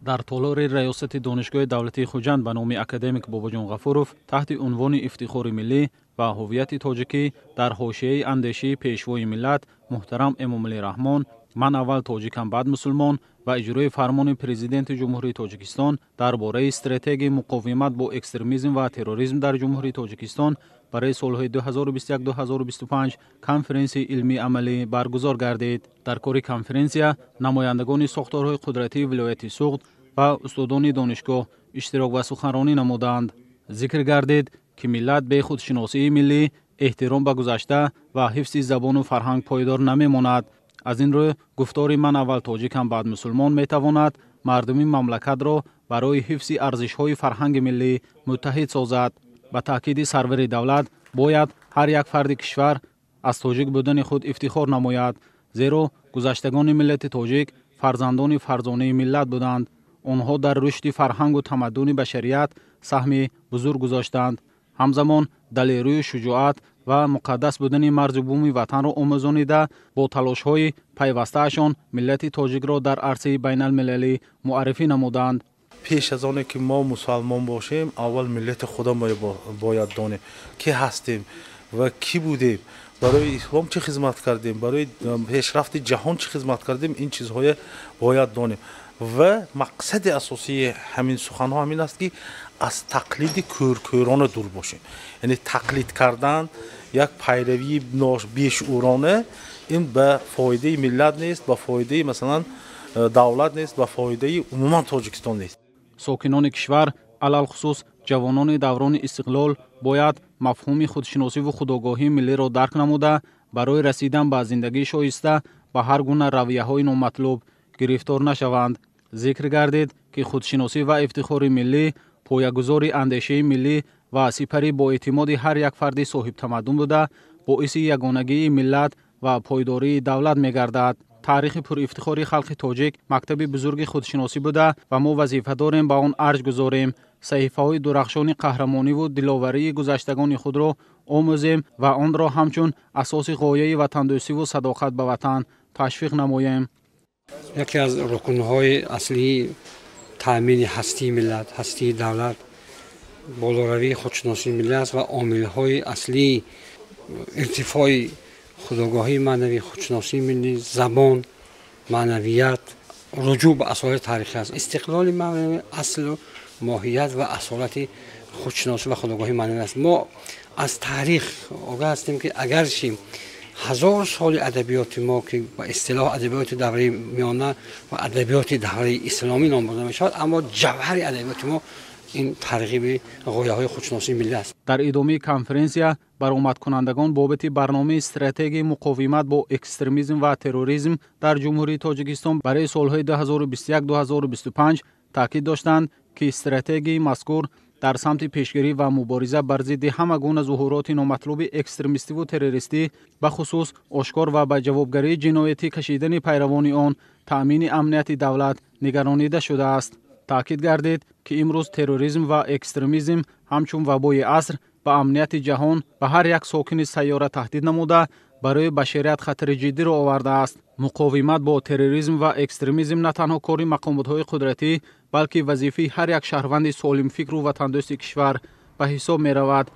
Дар толори раёсати Донишгоҳи давлатии Хуҷанд ба номи академик Бобоҷон Ғафуров таҳти унвони «Ифтихори миллӣ ва ҳуввияти тоҷикӣ дар ҳошияи андешаи Пешвои миллат муҳтарам Эмомалӣ Раҳмон «Ман аввал тоҷикам, баъд мусулмон» ва иҷрои фармони Президенти Ҷумҳурии Тоҷикистон дар бораи стратегияи муқовимат бо экстремизм ва терроризм дар Ҷумҳурии Тоҷикистон барои солҳои 2021-2025» конференсияи илмии амалӣ баргузор гардид. Дар кори конференсия намояндагони сохторҳои қудратии вилояти Суғд ва устодони донишгоҳ иштирок ва суханронӣ намуданд. Зикр гардид, ки миллат бе худшиносии миллӣ, эҳтиром ба гузашта ва ҳифзи забону фарҳанг пойдор намемонад. Аз ин рӯ, гуфтори «Ман аввал тоҷикам, баъд мусулмон» метавонад мардуми мамлакатро барои ҳифзи арзишҳои фарҳанги миллӣ муттаҳид созад. Ба таъкиди сарвари давлат, бояд ҳар як фарди кишвар аз тоҷик будани худ ифтихор намояд, зеро гузаштагони миллати тоҷик фарзандони фарзонаи миллат буданд. Онҳо дар рушди фарҳангу тамаддуни башарият саҳми бузург гузоштанд. Ҳамзамон далерию шуҷоат ва муқаддас будани марзу буми ватанро омӯзонида, бо талошҳои пайвастаашон миллати тоҷикро дар арсаи байналмилалӣ муаррифӣ намуданд. Пеш аз оне ки мо мусалмон бошем, аввал миллати худамон бояд донем, ки ҳастем ва кӣ будем, барои ислом чӣ хизмат кардем, барои пешрафти ҷаҳон чӣ хизмат кардем. Ин чизҳое бояд донем ва мақсади асосии ҳамин суханҳо ҳамин аст, ки аз тақлиди кӯркӯрона дур бошем. Яъне тақлид кардан, як пайравии бешуурона, ин ба фоидаи миллат нест, ба фоидаи, масалан, давлат нест, ба фоидаи умуман Тоҷикистон нест. Сокинони кишвар, алалхусус ҷавонони даврони истиқлол, бояд мафҳуми худшиносиву худогоҳии миллиро дарк намуда, барои расидан ба зиндагии шоиста ба ҳар гуна равияҳои номатлуб гирифтор нашаванд. Зикр гардид, ки худшиносӣ ва ифтихори миллӣ поягузори андешаи миллӣ ва сипари боэътимоди ҳар як фарди соҳибтамаддун буда, боиси ягонагии миллат ва пойдории давлат мегардад. Таърихи пурифтихори халқи тоҷик мактаби бузурги худшиносӣ буда ва мо вазифа дорем ба он арҷ гузорем, саҳифаҳои дурахшони қаҳрамониву диловарии гузаштагони худро омӯзем ва онро ҳамчун асоси ғояи ватандӯстиву садоқат ба ватан ташвиқ намоем. Яке аз рукнҳои аслии таъмини ҳастии миллат, ҳастии давлат болоравии худшиносии миллӣ аст ва омилҳои аслии иртифои худогоҳии маънавӣ, худшиносии миллӣ забон, маънавият, руҷӯъ ба асолати таърихӣ аст. Истиқлоли маънавӣ аслу моҳият ва асолати худшиносӣ ва худогоҳии маънавӣ аст. Мо аз таърих огаҳ ҳастем, ки агарчи 1000 соли адабиёти мо, ки ба истилоҳ адабиёти давраи миёна ва адабиёти давраи исломӣ ном бурда мешавад, аммо ҷавҳари адабиёти мо ин тарғиби ғояҳои худшиносии миллӣ аст. Дар идомаи конференсия баромадкунандагон бобати барномаи стратегияи муқовимат бо экстремизм ва терроризм дар Ҷумҳурии Тоҷикистон барои солҳои 2021-2025 таъкид доштанд, ки стратегияи мазкур дар самти пешгирӣ ва мубориза бар зидди ҳама гуна зуҳуроти номатлуби экстремистиву террористӣ, бахусус ошкор ва ба ҷавобгарии ҷиноятӣ кашидани пайравони он, таъмини амнияти давлат нигаронида шудааст. Таъкид гардид, ки имрӯз терроризм ва экстремизм ҳамчун вабои аср ба амнияти ҷаҳон ва ҳар як сокини сайёра таҳдид намуда, барои башарият хатари ҷиддиро овардааст. Муқовимат бо терроризм ва экстремизм на танҳо кори мақомотҳои қудратӣ, балки вазифаи ҳар як шаҳрванди солимфикру ватандӯсти кишвар ба ҳисоб меравад.